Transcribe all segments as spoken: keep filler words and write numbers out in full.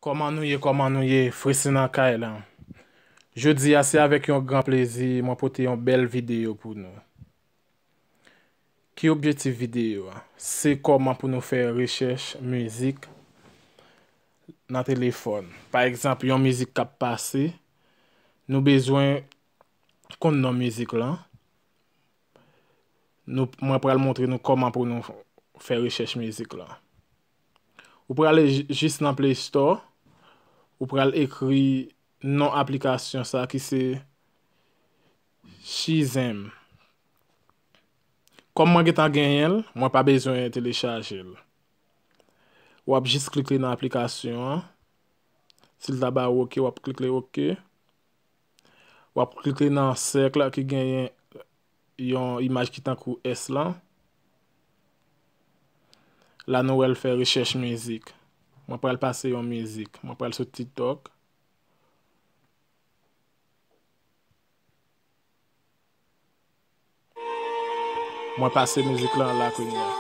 Kòman nou ye, kòman nou ye, Freslin nan kay la. Jodi a, se avèk yon gran plezi mwen pote yon bèl videyo pou nou. Ki objektif videyo a? Se kòman pou nou fè rechèch mizik nan telefòn. Pa egzanp, yon mizik k ap pase, nou bezwen konn non mizik lan. Nou, mwen pral montre nou kòman pou nou fè rechèch mizik lan. Ou prale ji-, jis nan Play Store, ou pral ekri non aplikasyon sa ki se Shazam. Kòm mwen gentan genyen l, mwen pa bezwen telechaje l. W ap jis klike nan aplikasyon an. Si l ta ba ou oke, w ap klike oke. W ap klike nan sèk la ki genyen yon imaj ki tankou S lan. La nou wè l fè rechèch mizik. Mwen pral pase yon mizik. Mwen pral sou TikTok. Mwen pase mizik lan la kounye a.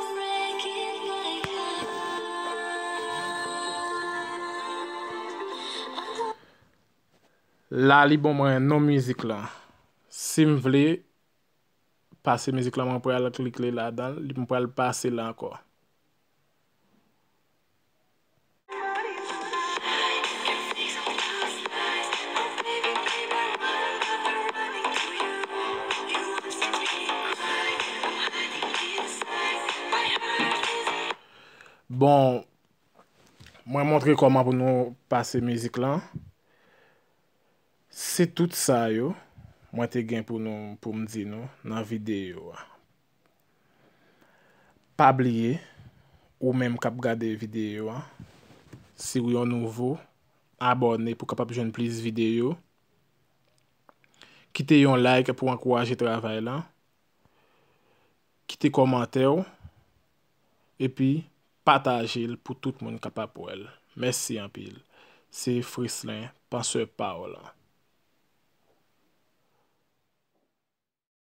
La li ban mwen non mizik lan. Si m vle pase mizik lan, mwen pral klike ladan l, mwen pral pase l ankò. Bon, mwen montre kòman pou nou pase mizik lan. Se tout sa yo mwen te gen pou nou, pou m di nou nan videyo a. Pa bliye, ou menm k ap gade videyo a, si w yon nouvo, abòne pou w kapab jwenn plis videyo. Kite yon like pou ankouraje travay la. Kite kòmantè w, epi pataje l pou tout moun kapab wè l. Mèsi anpil. Se Freslin, pansè pa w lan.